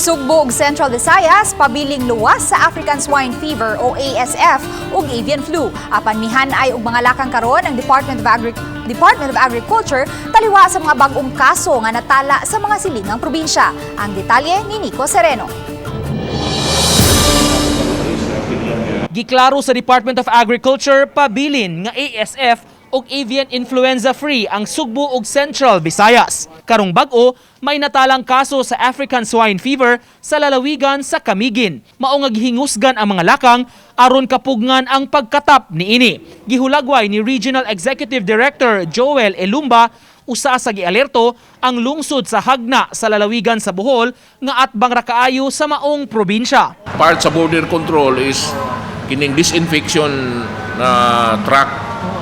Sugbo ug Central Visayas pabiling luwas sa African Swine Fever o ASF ug avian flu. Apan mihan-ay og mga lakang karon ang Department of Agriculture taliwa sa mga bag-ong kaso nga natala sa mga silingang probinsya. Ang detalye ni Nico Sereno. Giklaro sa Department of Agriculture, pabilin nga ASF ug avian influenza free ang Sugbo ug Central Visayas. Karong bag-o, may natalang kaso sa African Swine Fever sa lalawigan sa Camiguin. Mao nga gihingusgan ang mga lakang aron kapugngan ang pagkatap niini. Gihulagway ni Regional Executive Director Joel Elumba, usa sa gialerto ang lungsod sa Jagna sa lalawigan sa Bohol nga atbang ra kaayo sa maong probinsya. Part sa border control is kining disinfection na truck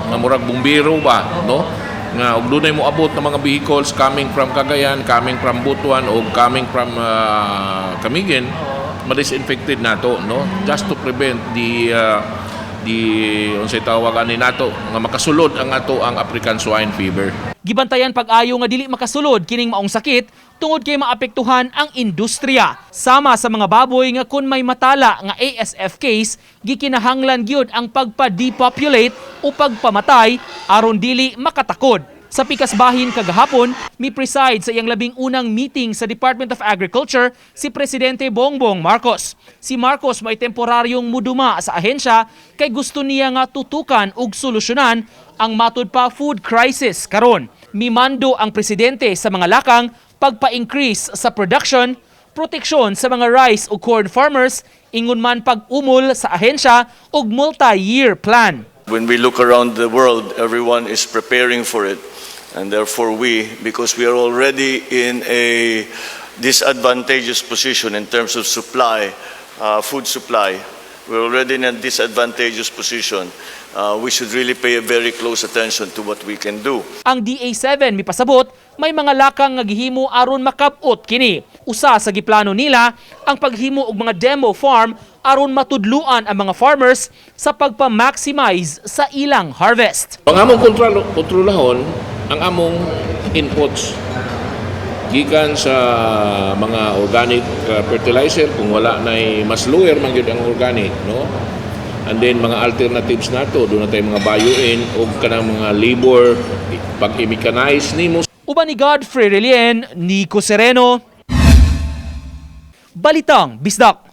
nga murag bumbero ba, no, nga og dunay moabot ng mga vehicles coming from Cagayan, coming from Butuan o coming from Camiguin, ma-disinfected nato, no, just to prevent the unsay tawag ani nato nga makasulod ang ato ang African Swine Fever. Gibantayan pag-ayo nga dili makasulod kining maong sakit tungod kay maapektuhan ang industriya. Sama sa mga baboy nga kun may matala nga ASF case, gikinahanglan gyud ang pagpa-depopulate o pagpamatay aron dili makatakod. Sa pikas bahin kagahapon, mi-preside sa iyang 11 meeting sa Department of Agriculture si Presidente Bongbong Marcos. Si Marcos may temporaryong muduma sa ahensya kay gusto niya nga tutukan ug solusyonan ang matud pa food crisis karon. Mimando ang presidente sa mga lakang pagpa-increase sa production, proteksyon sa mga rice ug corn farmers, ingon man pag-umol sa ahensya ug multi-year plan. When we look around the world, everyone is preparing for it. And therefore we, because we are already in a disadvantageous position in terms of supply, food supply, we're already in a disadvantageous position. We should really pay a very close attention to what we can do. Ang DA7 mipasabot may mga lakang nga gihimo aron makab-ot kini. Usa sa giplano nila ang paghimo og mga demo farm aron matudluan ang mga farmers sa pagpa-maximize sa ilang harvest. Ang among kontrolahon ang among inputs gikan sa mga organic fertilizer, kung wala na, mas lower man gyud ang organic, no, and then mga alternatives nato duna tay mga bio-in og kanang mga labor pag i-mechanize nimo. Uban ni Godfrey Relien, Nico Sereno, Balitang Bisdak.